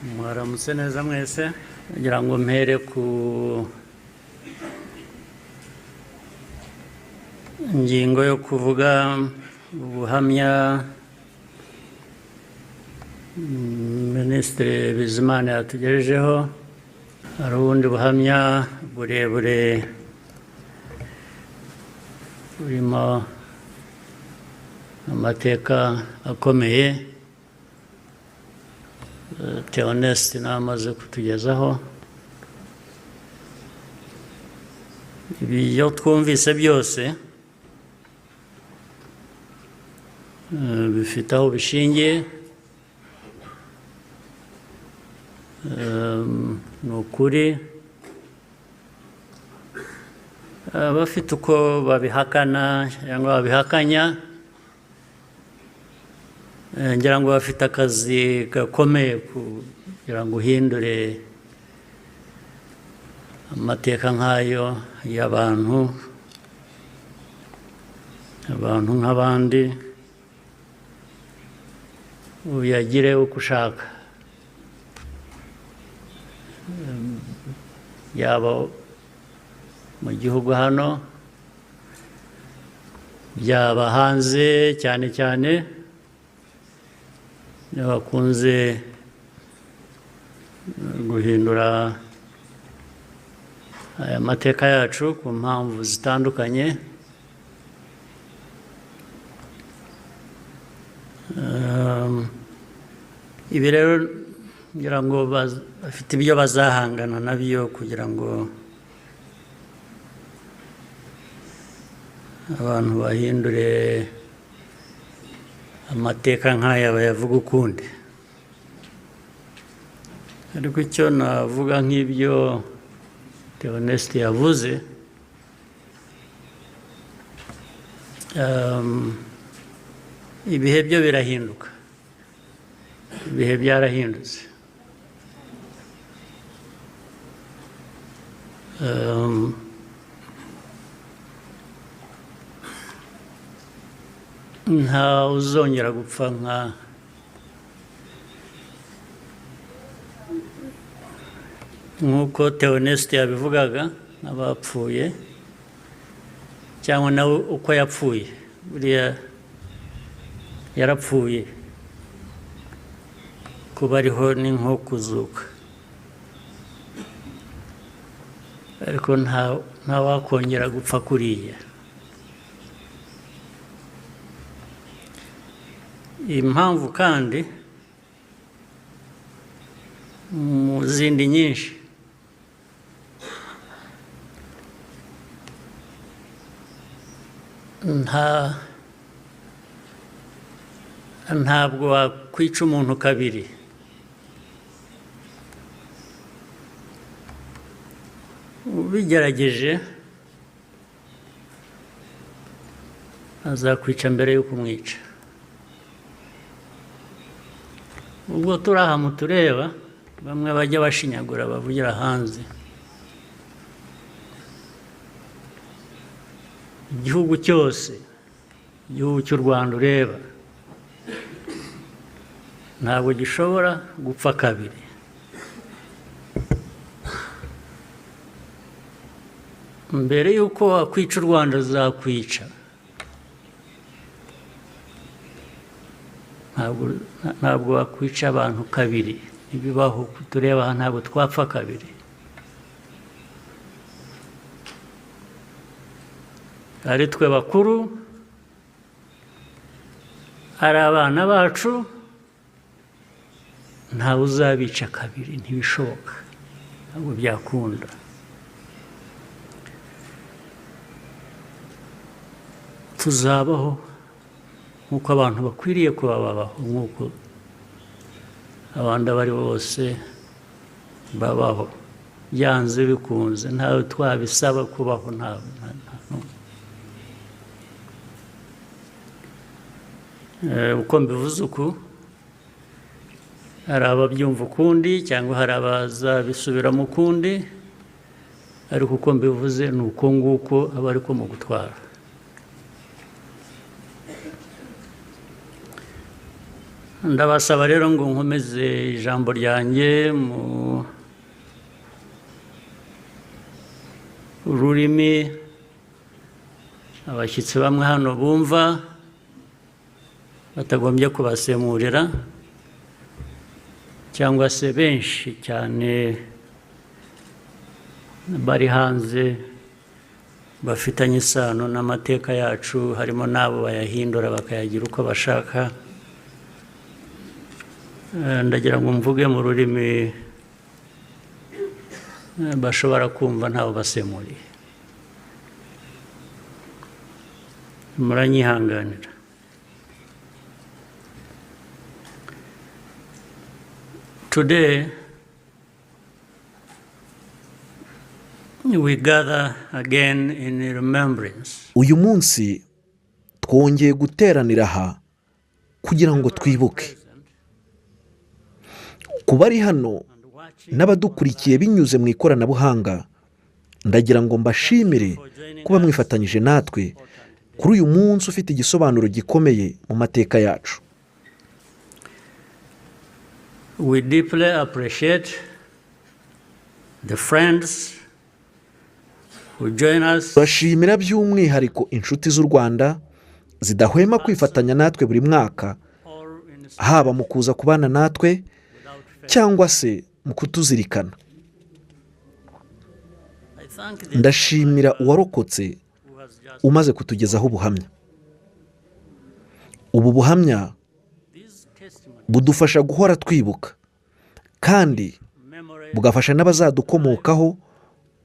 Mwaramutse neza mwese. Kugira ngo mpere ku ngingo yo kuvuga ubuhamya Minisitiri Bizimana yatugejejeho, hari ubundi buhamya burebure burimo amateka akomeye Theoneste n'amaze kutugezaho. Ibyo twumvise byose bifite aho bishingiye, ni ukuri. Abafite uko babihakana cyangwa babihakanya, ngira ngo bafite akazi gakomeye kugira ngo uhindure amateka nk'ayo y'abantu, abantu nk'abandi, uyagire uko ushaka, yaba mu gihugu hano, byaba hanze, cyane cyane bakunze guhindura aya mateka yacu ku mpamvu zitandukanye. Ibi rero ngira ngo bafite ibyo bazahangana nabyo kugira ngo abantu bahindure amateka nk'aya bayavuga ukundi. Ariko icyo navuga nk'ibyo Theoneste yavuze, ibihe byo birahinduka, ibihe byarahindutse. Nta uzongera gupfa nka nk'uko Theoneste yabivugaga, n'abapfuye cyangwa nawe uko yapfuye, buriya yarapfuye, kuba ariho ni nko kuzuka, ariko nta wakongera gupfa kuriya. Impamvu kandi mu zindi nyinshi, ntabwo wakwica umuntu kabiri. Ubigerageje azakwica mbere yo kumwica. Ubwo turi aha mutureba, bamwe bajya bashinyagura bavugira hanze, igihugu cyose, igihugu cy'u Rwanda ureba, ntabwo gishobora gupfa kabiri. Mbere y'uko wakwica u Rwanda ruzakwica. Ntabwo wakwica abantu kabiri, ntibibaho. Tureba aha ntabwo twapfa kabiri. Ari twe bakuru, ari abana bacu, ntawe uzabica kabiri, ntibishoboka, ntabwo byakunda. Tuzabaho nk'uko abantu bakwiriye kuba babaho, nk'uko abandi abo ari bo bose babaho, byanze bikunze, ntawe twabisaba kubaho, ntawe, nta n'umwe. Uko mbivuze uku, hari ababyumva ukundi cyangwa hari abazabisubiramo ukundi, ariko uko mbivuze ni uko nguko aba ariko mu gutwara. Ndabasaba rero ngo nkomeze ijambo ryanjye mu rurimi abashyitsi bamwe hano bumva batagombye kubasemurira, cyangwa se benshi cyane bari hanze bafitanye isano n'amateka yacu, harimo n'abo bayahindura bakayagira uko bashaka. Ndagira ngo mvuge mu rurimi bashobora kumva ntawe basemuriye. Muranyihanganira. Today we gather again in remembrance. Uyu munsi twongeye guteranira aha kugira ngo twibuke. Ku bari hano n'abadukurikiye binyuze mu ikoranabuhanga, ndagira ngo mbashimire kuba mwifatanyije natwe kuri uyu munsi ufite igisobanuro gikomeye mu mateka yacu. We deeply appreciate the friends who join us. Turashimira by'umwihariko inshuti z'u Rwanda zidahwema kwifatanya natwe buri mwaka, haba mu kuza kubana natwe cyangwa se mu kutuzirikana. Ndashimira uwarokotse umaze kutugezaho ubuhamya. Ubu buhamya budufasha guhora twibuka, kandi bugafasha n'abazadukomokaho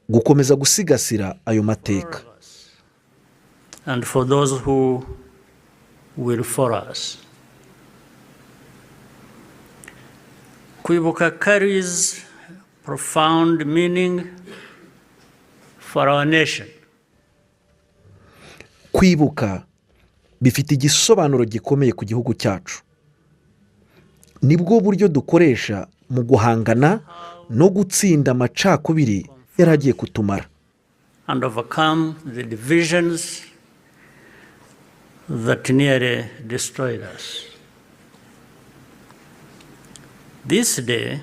gukomeza gusigasira ayo mateka. And for those who will follow us. Kwibuka carries profound meaning for our nation. Kwibuka bifite igisobanuro gikomeye ku gihugu cyacu. Nibwo buryo dukoresha mu guhangana no gutsinda amacakubiri yari agiye kutumara. And overcome the divisions that nearly destroyed us. This day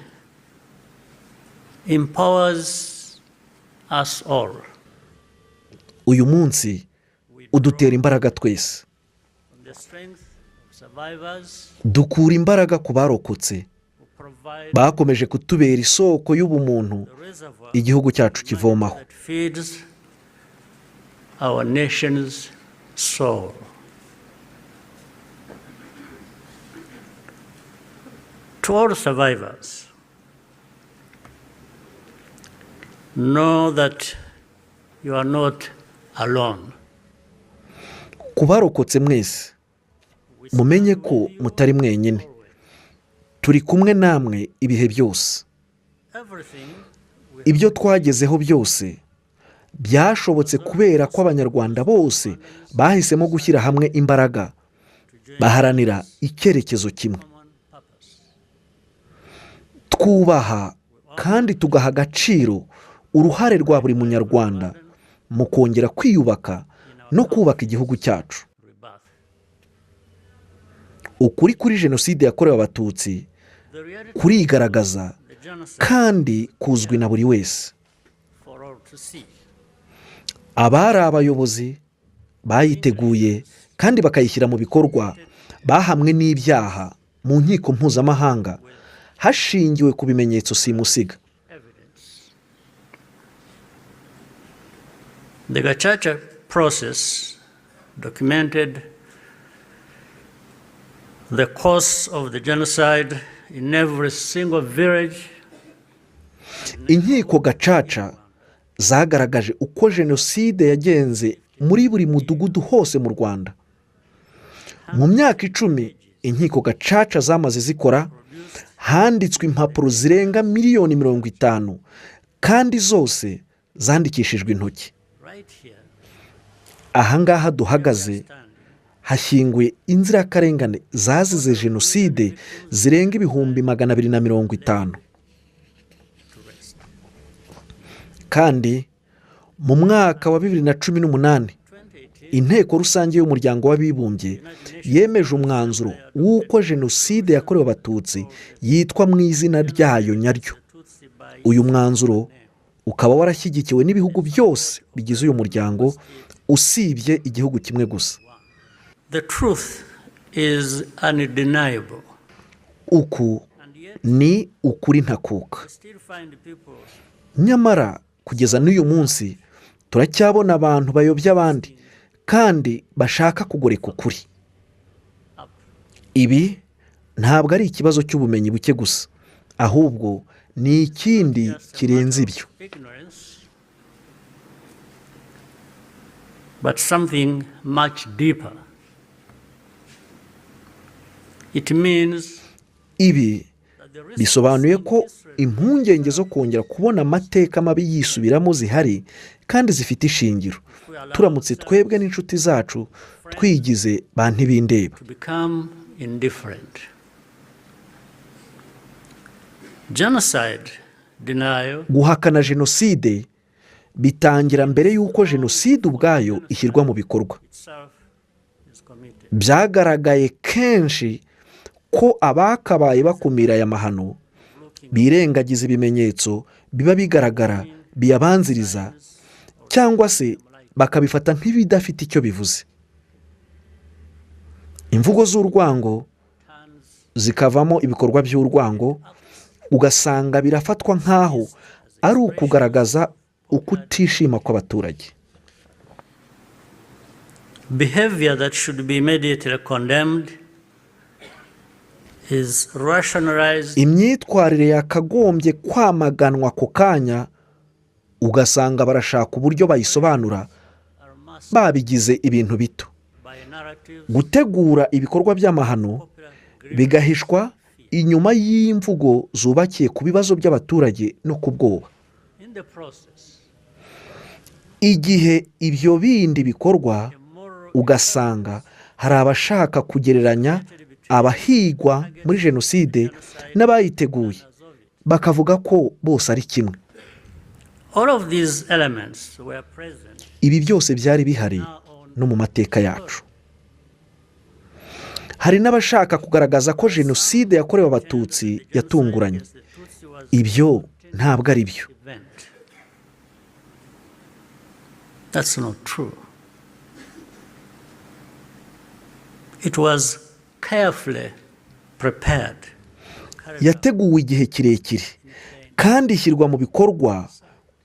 empowers us all. Uyu munsi udutera imbaraga twese. The strength of survivors Dukura imbaraga ku barokotse who provide bakomeje kutubera isoko y'ubumuntu the reservoir igihugu cyacu kivomaho. that feeds our nation's soul. To all survivors, know that you are not alone. Ku barokotse mwese, mumenye ko mutari mwenyine, turi kumwe namwe ibihe byose. Everything we Ibyo twagezeho byose byashobotse kubera ko Abanyarwanda bose bahisemo gushyira hamwe imbaraga, baharanira icyerekezo kimwe. common purpose. Twubaha kandi tugaha agaciro uruhare rwa buri Munyarwanda mu kongera kwiyubaka no kubaka igihugu cyacu. Rebirth. Ukuri kuri Jenoside yakorewe Abatutsi The reality kurigaragaza of the genocide kandi kuzwi na buri wese. for all to see. Abari abayobozi bayiteguye kandi bakayishyira mu bikorwa bahamwe n'ibyaha mu nkiko mpuzamahanga hashingiwe ku bimenyetso simusiga. Evidence. The Gacaca process documented the course of the genocide in every single village. Inkiko Gacaca zagaragaje uko jenoside yagenze muri buri mudugudu hose mu Rwanda. Mu myaka 10 inkiko Gacaca zamaze zikora, handitswe impapuro zirenga miliyoni 50, kandi zose zandikishijwe intoki. Right here, Ahangaha duhagaze standing hashyinguye inzirakarengane zazize jenoside zirenga 250,000. To rest. Kandi mu mwaka wa 2018 2018, Inteko Rusange y'Umuryango w'Abibumbye yemeje umwanzuro w'uko Jenoside yakorewe Abatutsi yitwa mu izina ryayo nyaryo. Tutsi by Uyu mwanzuro ukaba warashyigikiwe n'ibihugu byose bigize uyu muryango, usibye igihugu kimwe gusa. The truth is undeniable. Uku And yet, ni ukuri ntakuka. we still find people Nyamara kugeza n'uyu munsi turacyabona abantu bayobya abandi kandi bashaka kugoreka ukuri. up. Ibi ntabwo ari ikibazo cy'ubumenyi buke gusa, ahubwo ni ikindi Just a kirenze matter ibyo. of ignorance, but something much deeper. It means Ibi that the risk of bisobanuye seeing ko history impungenge zo kongera kubona amateka mabi yisubiramo zihari kandi zifite ishingiro, turamutse twebwe n'inshuti zacu twigize ba ntibindeba. To become indifferent. Genocide denial Guhakana jenoside bitangira mbere y'uko jenoside ubwayo ishyirwa mu bikorwa. itself is committed. Byagaragaye kenshi ko abakabaye bakumira aya mahano birengagiza ibimenyetso biba bigaragara biyabanziriza, cyangwa se bakabifata nk'ibidafite icyo bivuze. Imvugo z'urwango Turns zikavamo ibikorwa by'urwango, ugasanga birafatwa nk'aho ari ukugaragaza ukutishima kw'abaturage. Behavior that should be immediately condemned is rationalized Imyitwarire yakagombye kwamaganwa ako kanya, ugasanga barashaka uburyo bayisobanura or masked babigize ibintu bito. by narratives Gutegura ibikorwa by'amahano popular grievance. bigahishwa inyuma y'imvugo zubakiye ku bibazo by'abaturage no ku bwoba. In the process, Igihe ibyo bindi bikorwa, a moral ugasanga hari abashaka kugereranya abahigwa muri jenoside n'abayiteguye, bakavuga ko bose ari kimwe. All of these elements were present Ibi byose byari bihari no mu mateka yacu. Hari n'abashaka kugaragaza ko Jenoside yakorewe Abatutsi yatunguranye. Against the Tutsi was Ibyo ntabwo ari byo. event. That's not true. It was carefully prepared. Yateguwe igihe kirekire kandi ishyirwa mu bikorwa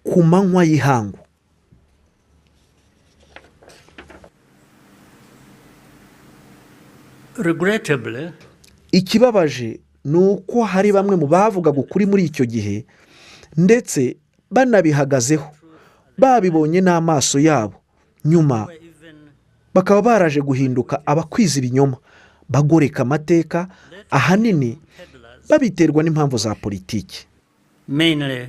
ku manywa y'ihangu. Regrettably, Ikibabaje ni uko hari bamwe mu bavugaga ukuri muri icyo gihe, ndetse banabihagazeho, babibonye n'amaso yabo, nyuma were even bakaba baraje guhinduka abakwiza ibinyoma, bagoreka amateka, ahanini peddlers, babiterwa n'impamvu za politiki. mainly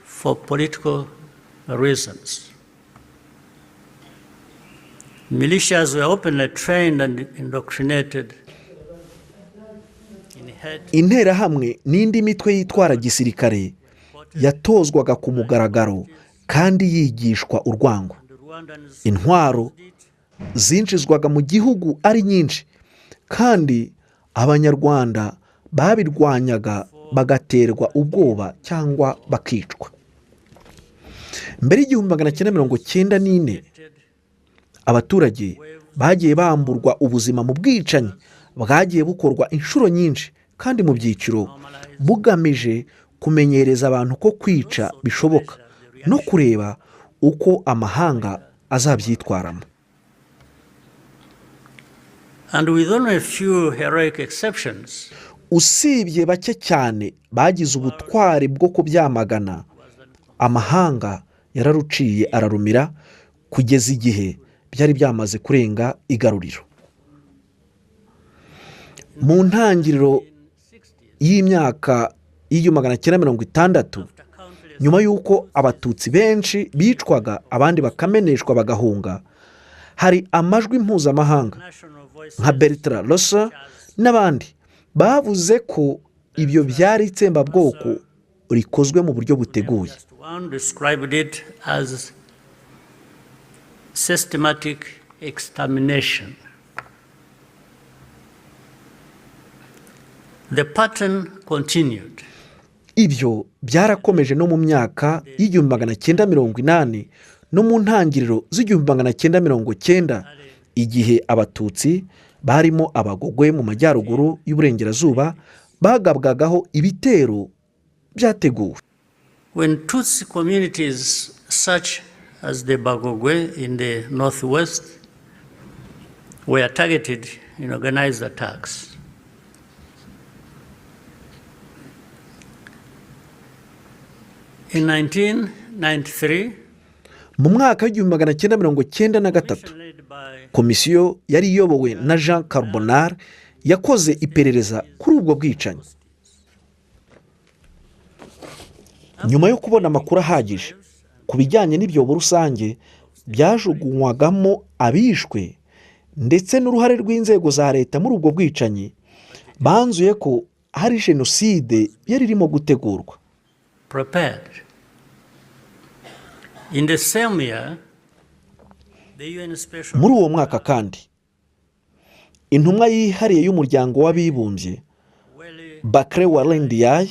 for political reasons. Militias were openly trained and indoctrinated in hate. Interahamwe n'indi mitwe yitwara gisirikare yatozwaga ku mugaragaro kandi yigishwa urwango. And the Rwandans Intwaro used it zinjizwaga mu gihugu ari nyinshi, kandi Abanyarwanda babirwanyaga bagaterwa ubwoba cyangwa bakicwa. Mbere y'1994, abaturage bagiye bamburwa ubuzima mu bwicanyi bwagiye bukorwa inshuro nyinshi kandi mu byiciro, bugamije kumenyereza abantu ko kwica bishoboka no kureba uko amahanga azabyitwaramo. And with only a few heroic exceptions, Usibye bake cyane bagize ubutwari bwo kubyamagana, amahanga yararuciye ararumira kugeza igihe byari byamaze kurenga igaruriro. Mu ntangiriro y'imyaka y'1960, after countless nyuma y'uko Abatutsi benshi bicwaga, abandi bakameneshwa bagahunga, hari amajwi mpuzamahanga national voices nka Bertrand Russell n'abandi bavuze ko ibyo byari itsembabwoko rikozwe mu buryo buteguye. Just one described it as Systematic extermination. The pattern continued. Ibyo byarakomeje no mu myaka y'1980 no mu ntangiriro z'1990, igihe Abatutsi barimo Abagogwe mu majyaruguru y'uburengerazuba bagabwagaho ibitero byateguwe. When Tutsi communities such as the Bagogwe in the northwest were targeted in organized attacks. In 1993, Mu mwaka w'1993, commission led by komisiyo yari iyobowe na Jean Carbonare yakoze iperereza kuri ubwo bwicanyi. Nyuma yo kubona amakuru ahagije ku bijyanye n'ibyobo rusange byajugunywagamo abishwe ndetse n'uruhare rw'inzego za leta muri ubwo bwicanyi, banzuye ko hari jenoside yari irimo gutegurwa. prepared. In the same year, the UN Special Muri uwo mwaka kandi, intumwa yihariye y'Umuryango w'Abibumbye, Welle Bakre Walendiyaye,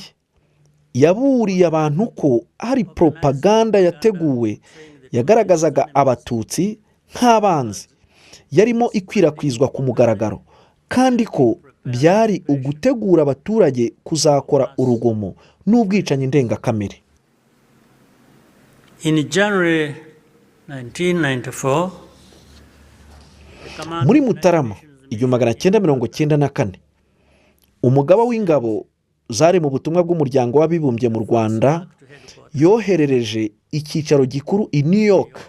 yaburiye abantu ko hari poropaganda yateguwe yagaragazaga Abatutsi nk'abanzi yarimo ikwirakwizwa ku mugaragaro, kandi ko byari ugutegura abaturage kuzakora urugomo n'ubwicanyi ndengakamere. In January 1994, the command Muri of United Mutarama Nations 1994, umugaba w'ingabo zari mu butumwa bw'Umuryango w'Abibumbye mu Rwanda to headquarters yoherereje icyicaro gikuru i New York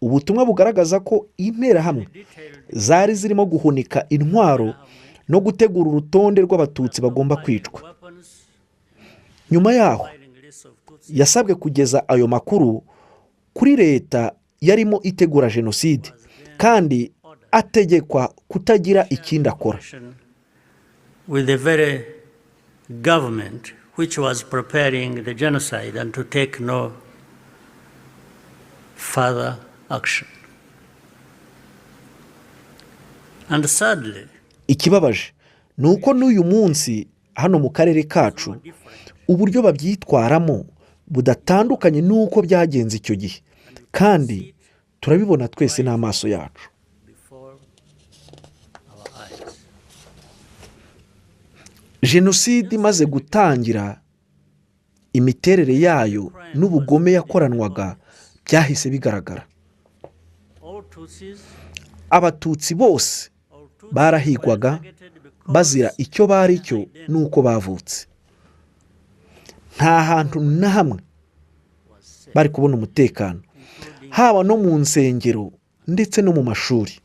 ubutumwa bugaragaza ko Interahamwe detailed zari zirimo guhunika intwaro no gutegura urutonde rw'Abatutsi bagomba kwicwa. weapons, Nyuma yaho, filing lists of Tutsi yasabwe kugeza ayo makuru kuri leta yarimo itegura jenoside, kandi ategekwa kutagira ikindi akora. with the very government which was preparing the genocide and to take no further action. And sadly, Ikibabaje ni uko n'uyu munsi hano mu karere kacu uburyo babyitwaramo budatandukanye n'uko byagenze icyo gihe, kandi turabibona twese n'amaso yacu. before our eyes. Jenoside imaze gutangira, imiterere yayo n'ubugome yakoranwaga byahise bigaragara. All Tutsis, Abatutsi bose all Tutsis barahigwaga were targeted because bazira icyo bari cyo n'uko bavutse. Nta hantu na hamwe bari kubona umutekano, haba no mu nsengero ndetse no mu mashuri.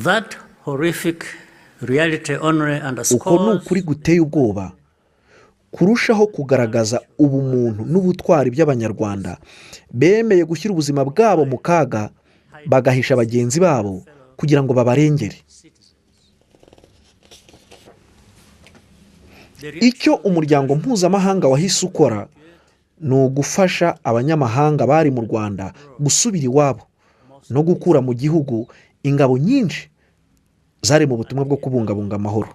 That horrific reality only Uko ni underscores ukuri guteye ubwoba kurushaho kugaragaza ubumuntu n'ubutwari by'Abanyarwanda bemeye gushyira ubuzima bwabo mu kaga, bagahisha bagenzi babo kugira ngo babarengere. citizens. The Icyo umuryango mpuzamahanga wahise ukora ni ugufasha abanyamahanga bari mu Rwanda gusubira iwabo no gukura mu gihugu ingabo nyinshi zari mu butumwa bwo kubungabunga amahoro.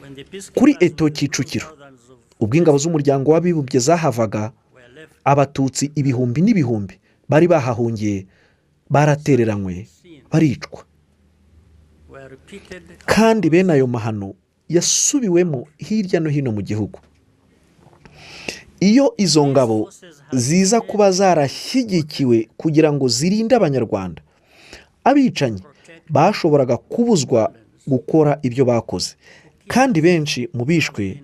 When the Kuri peacekeepers Eto of the Kicukiro, thousands of ubwo ingabo z'Umuryango w'Abibumbye zahavaga, were left Abatutsi ibihumbi n'ibihumbi bari bahahungiye baratereranywe, baricwa. were repeated Kandi bene ayo mahano yasubiwemo hirya no hino mu gihugu. Iyo izo ngabo ziza kuba zarashyigikiwe kugira ngo zirinde Abanyarwanda, abicanyi bashoboraga kubuzwa gukora ibyo bakoze, kandi benshi mu bishwe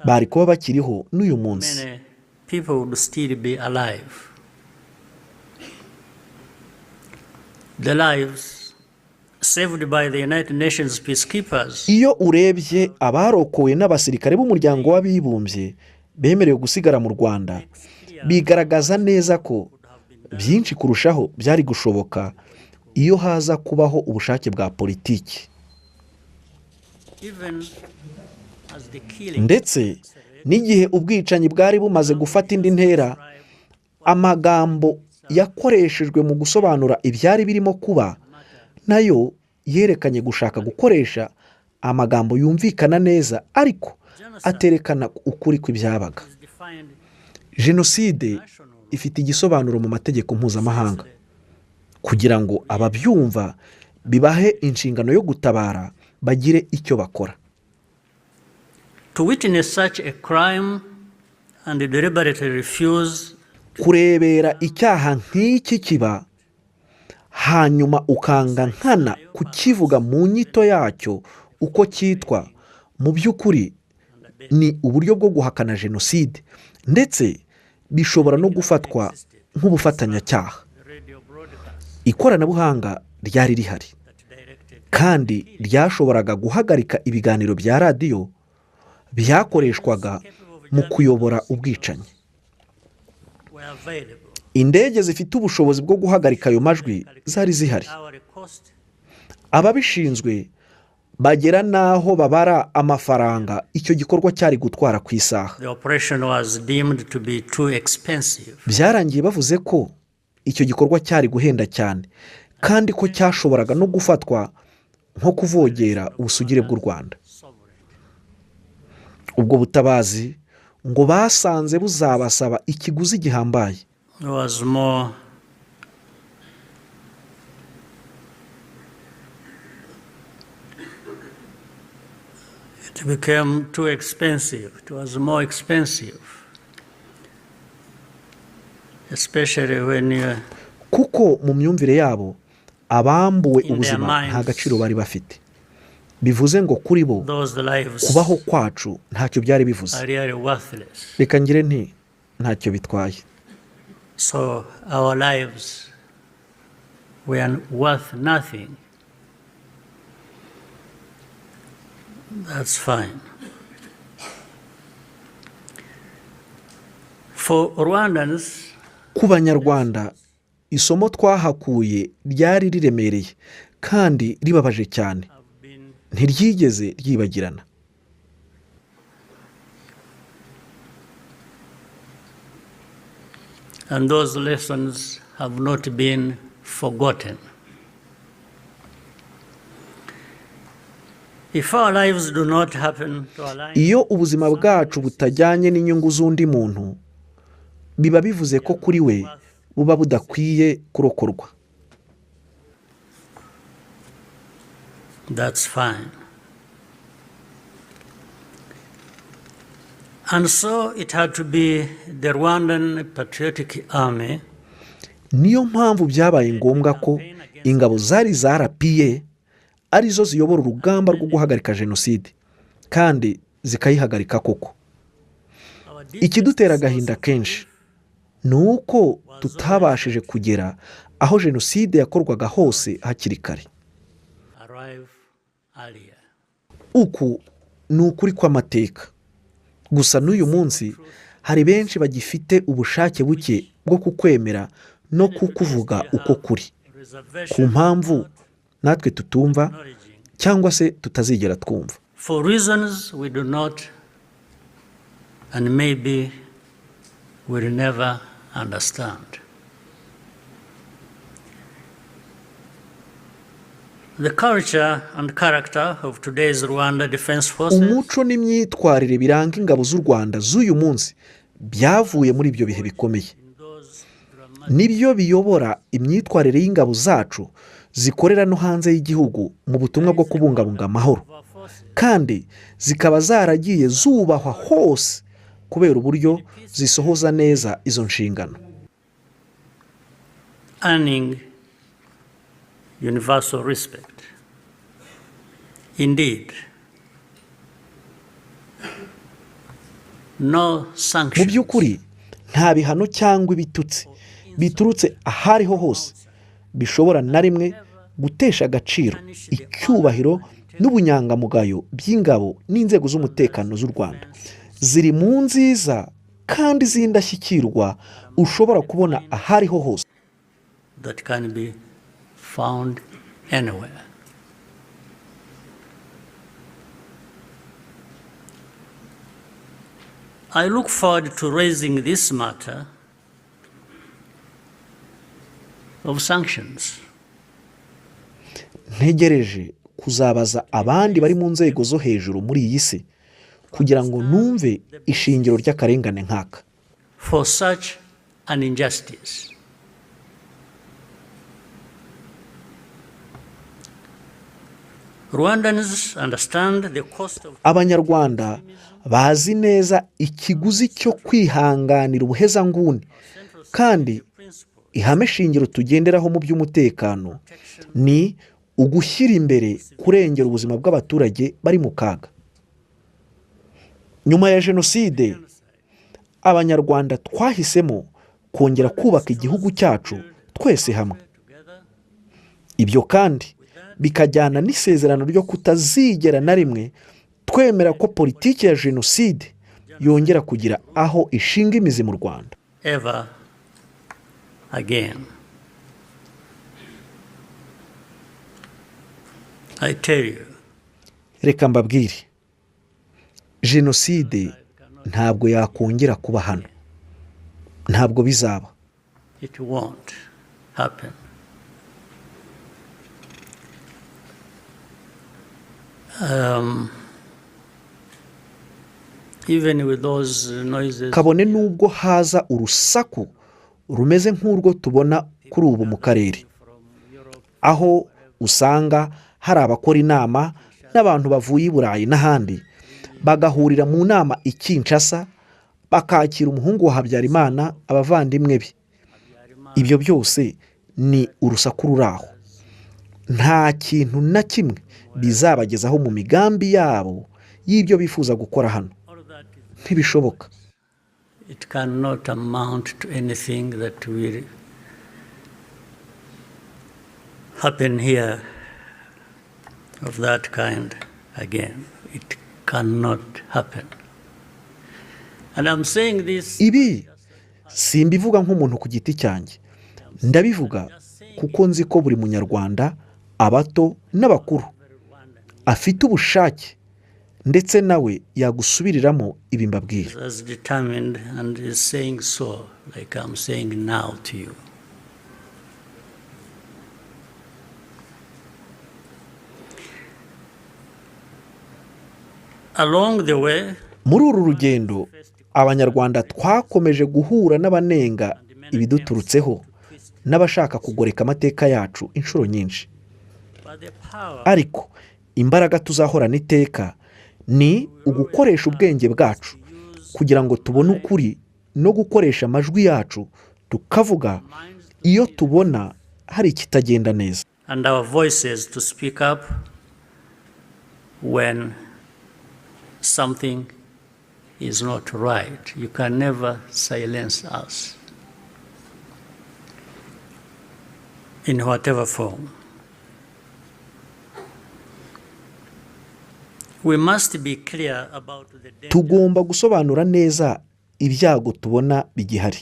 bari kuba bakiriho n'uyu munsi. many people would still be alive. The lives saved by the United Nations peacekeepers Iyo urebye abarokowe n'abasirikare b'Umuryango w'Abibumbye bemerewe gusigara mu Rwanda, bigaragaza neza ko byinshi kurushaho byari gushoboka iyo haza kubaho ubushake bwa politiki. even as the killing Ndetse n'igihe ubwicanyi bwari bumaze gufata indi ntera, Amagambo yakoreshejwe mu gusobanura ibyari birimo kuba nayo yerekanye gushaka gukoresha amagambo yumvikana neza ariko aterekana ukuri kw'ibyabaga. Is defined Jenoside ifite igisobanuro mu mategeko mpuzamahanga kugira ngo ababyumva bibahe inshingano yo gutabara bagire icyo bakora. To witness such a crime and deliberately refuse Kurebera icyaha nk'iki kiba hanyuma ukanga nkana kukivuga mu nyito yacyo uko cyitwa, mu by'ukuri ni uburyo bwo guhakana jenoside, ndetse bishobora no gufatwa nk'ubufatanyacyaha. the radio broadcast Ikoranabuhanga ryari rihari that directed kandi ryashoboraga guhagarika ibiganiro bya radiyo byakoreshwaga mu kuyobora ubwicanyi. Were available. Indege zifite ubushobozi bwo guhagarika ayo majwi zari zihari. Hourly cost Ababishinzwe bagera n'aho babara amafaranga icyo gikorwa cyari gutwara ku isaha. The operation was deemed to be too expensive. Byarangiye bavuze ko icyo gikorwa cyari guhenda cyane kandi ko cyashoboraga no gufatwa nko kuvogera ubusugire bw'u Rwanda. Sovereign. Ubwo butabazi ngo basanze buzabasaba ikiguzi gihambaye. Was more it became too expensive. It was more expensive. Especially when you Kuko mu myumvire yabo abambuwe In their ubuzima minds. Nta gaciro bari bafite, bivuze ngo kuri bo those lives kubaho kwacu ntacyo byari bivuze. Are really worthless. Reka ngire nti ntacyo bitwaye. So our lives were worth nothing. That's fine. For Rwandans, Ku Banyarwanda, isomo twahakuye ryari riremereye kandi ribabaje cyane. Have been Ntiryigeze ryibagirana. And those lessons have not been forgotten. If our lives do not happen to align Iyo ubuzima bwacu butajyanye n'inyungu z'undi muntu, biba bivuze ko kuri we buba budakwiye kurokorwa. That's fine. And so it had to be the Rwandan Patriotic Army Niyo mpamvu byabaye ngombwa ko ingabo zari za RPA arizo ziyobora urugamba rwo guhagarika jenoside, kandi zikayihagarika koko. Our Ikidutera agahinda kenshi ni uko tutabashije kugera aho jenoside yakorwaga hose hakiri kare. Arrive earlier. Uku ni ukuri kw'amateka. Gusa n'uyu munsi hari benshi bagifite ubushake buke bwo kukwemera no kukuvuga uko kuri, ku mpamvu natwe tutumva Acknowledging cyangwa se tutazigera twumva. For reasons we do not and maybe will never understand. The culture and character of today's Rwanda Defense Forces Umuco n'imyitwarire biranga ingabo z'u Rwanda z'uyu munsi byavuye muri ibyo bihe bikomeye. In those dramatic Nibyo biyobora imyitwarire y'ingabo zacu zikorera no hanze y'igihugu mu butumwa bwo kubungabunga amahoro, of our forces kandi zikaba zaragiye zubahwa hose kubera uburyo zisohoza neza izo nshingano. Earning universal respect. Indeed, no Mu sanctions by'ukuri, nta bihano cyangwa ibitutsi biturutse ahariho hose bishobora na rimwe gutesha agaciro icyubahiro n'ubunyangamugayo by'ingabo n'inzego z'umutekano z'u Rwanda. Ziri mu nziza kandi z'indashyikirwa ushobora kubona ahariho hose. That can be found anywhere. I look forward to raising this matter of sanctions. Ntegereje kuzabaza abandi bari mu nzego zo hejuru muri iyi si kugira ngo numve ishingiro ry'akarengane nk'aka. For such an injustice. Rwandans understand the cost of Abanyarwanda bazi neza ikiguzi cyo kwihanganira ubuhezanguni, kandi ihame shingiro tugenderaho mu by'umutekano ni ugushyira imbere kurengera ubuzima bw'abaturage bari mu kaga. Nyuma ya jenoside, Abanyarwanda twahisemo kongera kubaka igihugu cyacu twese hamwe. Ibyo kandi bikajyana n'isezerano ryo kutazigera na rimwe twemera ko politiki ya jenoside yongera kugira aho ishinga imizi mu Rwanda. Ever again. I tell you, Reka mbabwire, jenoside ntabwo yakongera kuba hano, ntabwo bizaba. It won't happen. Even with those noises, Kabone n'ubwo haza urusaku rumeze nk'urwo tubona kuri ubu mu karere, aho usanga hari abakora inama n'abantu bavuye i Burayi n'ahandi, bagahurira mu nama i Kinshasa, bakakira umuhungu wa Habyarimana, abavandimwe be, ibyo byose ni urusaku ruri aho. Nta kintu na kimwe bizabagezaho mu migambi yabo y'ibyo bifuza gukora hano. All that is, Ntibishoboka. It cannot amount to anything that will happen here of that kind again. It cannot happen. And I'm saying this Ibi simbivuga nk'umuntu ku giti cyanjye, ndabivuga kuko nzi ko buri Munyarwanda, abato n'abakuru, afite ubushake, ndetse nawe yagusubiriramo ibi mbabwira. As determined and is saying so, like I'm saying now to you. Along the way, Muri uru rugendo, Abanyarwanda twakomeje guhura n'abanenga ibiduturutseho n'abashaka kugoreka amateka yacu inshuro nyinshi. But the power Ariko imbaraga tuzahorana iteka ni ugukoresha ubwenge bwacu kugira ngo tubone ukuri, no gukoresha amajwi yacu tukavuga iyo tubona hari ikitagenda neza. And our voices to speak up when something is not right. You can never silence us in whatever form. We must be clear about the danger. Tugomba gusobanura neza ibyago tubona bigihari.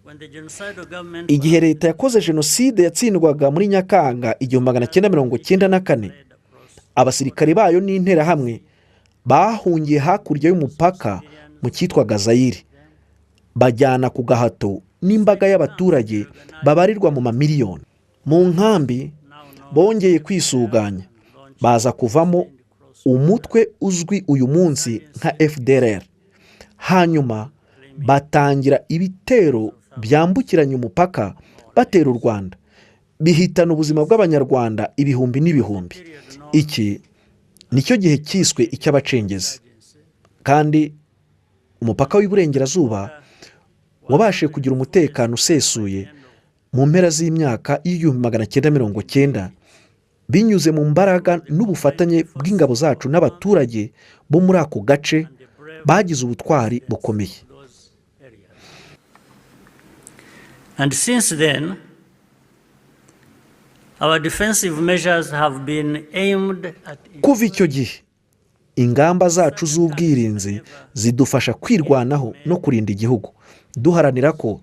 When the genocidal government Igihe leta yakoze jenoside yatsindwaga muri Nyakanga 1994, abasirikare bayo n'Interahamwe bahungiye hakurya y'umupaka mu cyitwaga Zayire, bajyana ku gahato n'imbaga y'abaturage babarirwa mu mamiliyoni. Mu nkambi bongeye kwisuganya, baza kuvamo umutwe uzwi uyu munsi nka FDLR, hanyuma batangira ibitero byambukiranya umupaka batera u Rwanda, bihitana ubuzima bw'Abanyarwanda ibihumbi n'ibihumbi. Iki nicyo gihe cyiswe icy'abacengezi, kandi umupaka w'iburengerazuba wabashije kugira umutekano usesuye mu mpera z'imyaka y'1990, binyuze mu mbaraga n'ubufatanye bw'ingabo zacu n'abaturage bo muri ako gace bagize ubutwari bukomeye. Those areas. And since then, our defensive measures have been aimed at Kuva icyo gihe, ingamba zacu z'ubwirinzi zidufasha kwirwanaho no kurinda igihugu, duharanira ko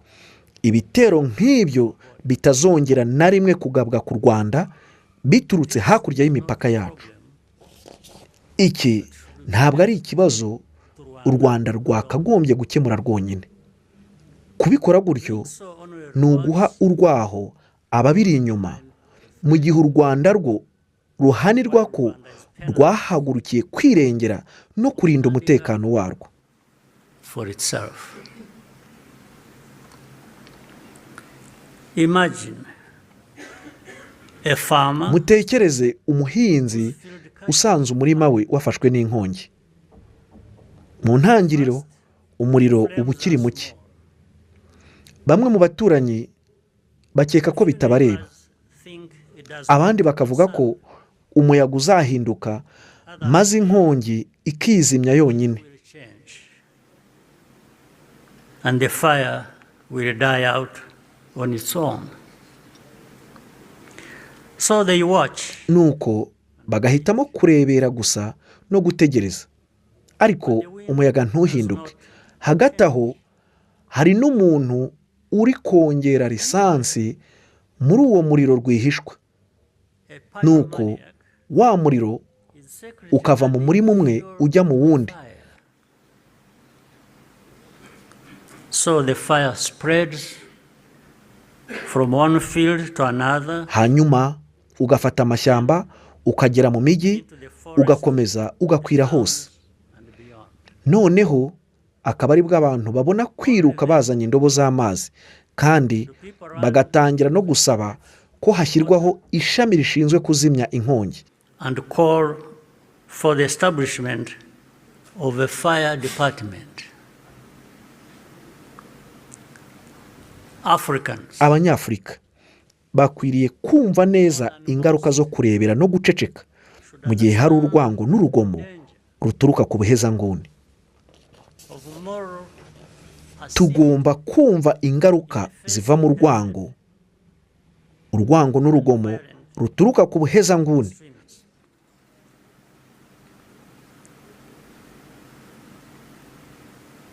ibitero nk'ibyo bitazongera na rimwe kugabwa ku Rwanda biturutse hakurya y'imipaka yacu. Iki ntabwo ari ikibazo u Rwanda rwakagombye gukemura rwonyine. Kubikora gutyo so only ni uguha urwaho ababiri inyuma, mu gihe u Rwanda rwo ruhanirwa ko rwahagurukiye kwirengera no kurinda umutekano warwo. For itself. Imagine a farmer Mutekereze umuhinzi usanze umurima we wafashwe n'inkongi. Mu ntangiriro umuriro uba ukiri muke, bamwe mu baturanyi bakeka ko bitabareba, think it does abandi bakavuga ko umuyaga uzahinduka maze inkongi ikizimya yonyine. Will change and the fire will die out on its own. So they watch. Nuko bagahitamo kurebera gusa no gutegereza, ariko umuyaga ntuhinduke. Hagati aho hari n'umuntu uri kongera lisansi muri uwo muriro rwihishwa. A Nuko pyromaniac wa muriro is secretly ukava mu murima umwe ujya mu wundi. Fire. So the fire spreads from one field to another, Hanyuma ugafata amashyamba, ukagera mu mijyi, into the forest ugakomeza ugakwira hose. And beyond. Noneho akaba aribwo abantu babona kwiruka bazanye indobo z'amazi, kandi bagatangira no gusaba ko hashyirwaho ishami rishinzwe kuzimya inkongi. And call for the establishment of a fire department. Africans Abanyafurika bakwiriye kumva neza ingaruka zo kurebera no guceceka mu gihe hari urwango n'urugomo ruturuka ku buhezanguni. Of moral Tugomba kumva ingaruka ziva mu rwango, urwango n'urugomo ruturuka ku buhezanguni. Extremism.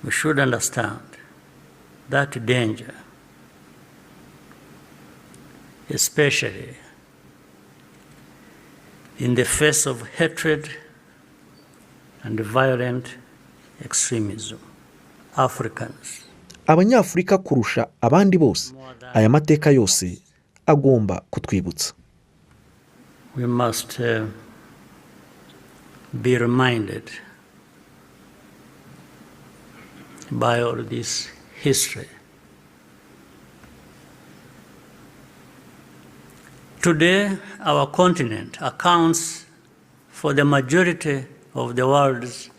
We should understand that danger, especially in the face of hatred and violent extremism. Africans Abanyafurika kurusha abandi bose, aya mateka yose agomba kutwibutsa. We must be reminded by all this history. Today, our continent accounts for the majority of the world's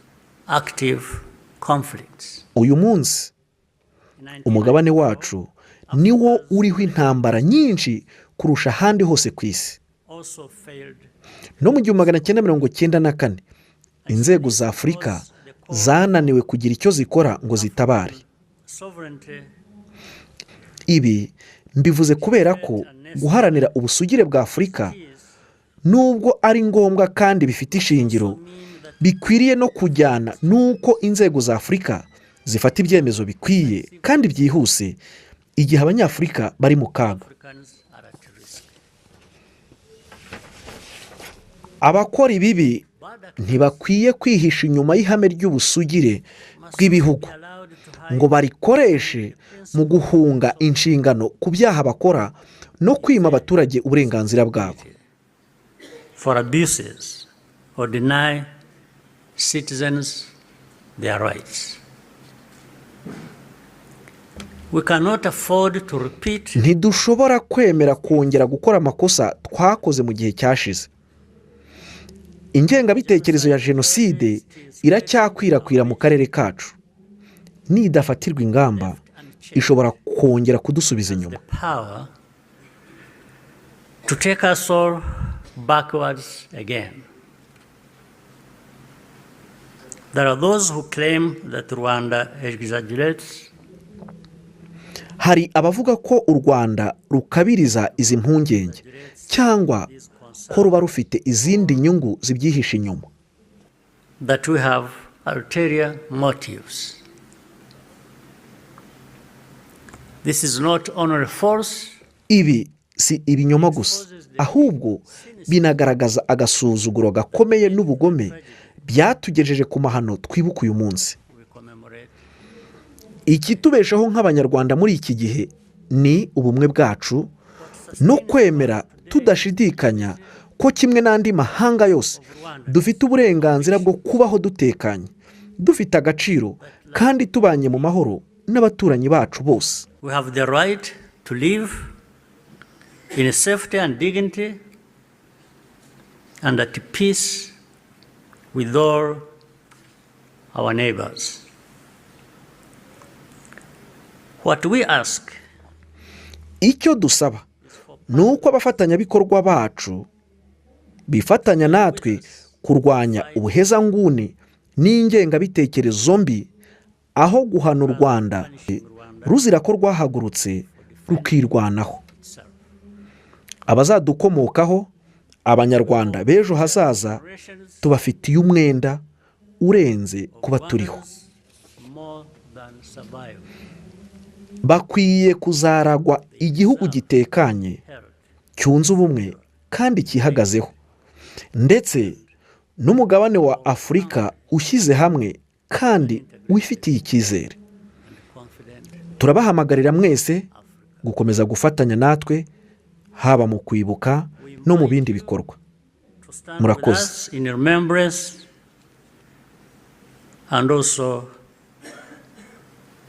active conflicts. Uyu munsi In umugabane wacu niwo uriho intambara nyinshi kurusha ahandi hose ku isi. Also failed No mu 1994 inzego za Afurika zananiwe kugira icyo zikora ngo zitabare. Sovereignty Ibi mbivuze kubera ko guharanira ubusugire bwa Afurika, is nubwo ari ngombwa kandi bifite ishingiro, bikwiriye no kujyana n'uko inzego za Afurika zifata ibyemezo bikwiye kandi byihuse igihe Abanyafurika bari mu kaga. Africans are at risk. Abakora ibibi Bad actors ntibakwiye kwihisha inyuma y'ihame ry'ubusugire must bw'ibihugu not be allowed to hide ngo barikoreshe mu guhunga inshingano ku byaha bakora no kwima abaturage uburenganzira bwabo. For abuses or deny citizens their rights. We cannot afford to repeat Ntidushobora kwemera kongera gukora amakosa twakoze mu gihe cyashize. Ingengabitekerezo ya jenoside iracyakwirakwira mu karere kacu. Nidafatirwa ingamba, ishobora kongera kudusubiza inyuma. The power to take us all backwards again. There are those who claim that Rwanda exaggerates Hari abavuga ko u Rwanda rukabiriza izi mpungenge cyangwa these concerns, ko ruba rufite izindi nyungu zibyihishe inyuma. That we have ulterior motives. This is not only false, Ibi si ibinyoma gusa, ahubwo binagaragaza agasuzuguro gakomeye n'ubugome byatugejeje ku mahano twibuka uyu munsi. We commemorate. Ikitubeshaho nk'Abanyarwanda muri iki gihe ni ubumwe bwacu. What No kwemera tudashidikanya ko kimwe n'andi mahanga yose dufite uburenganzira bwo kubaho dutekanye, dufite agaciro kandi tubanye mu mahoro n'abaturanyi bacu bose. We have the right to live in safety and dignity and at peace with all our neighbors. What we ask Icyo dusaba ni uko abafatanyabikorwa bacu bifatanya natwe kurwanya ubuhezanguni n'ingengabitekerezo mbi, aho guhana u Rwanda ruzira ko rwahagurutse rukirwanaho. Abazadukomokaho, Abanyarwanda b'ejo hazaza, tubafitiye umwenda urenze kuba turiho. More than survive, Bakwiye kuzaragwa igihugu gitekanye, health, cyunze ubumwe kandi cyihagazeho, ndetse n'umugabane wa Afurika ushyize hamwe kandi wifitiye icyizere. Confident. Turabahamagarira mwese gukomeza gufatanya natwe, haba mu kwibuka no mu bindi bikorwa. To stand with Murakoze. Us in remembrance and also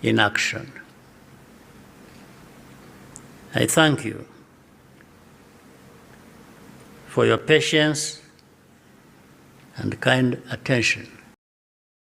in action. I thank you for your patience and kind attention.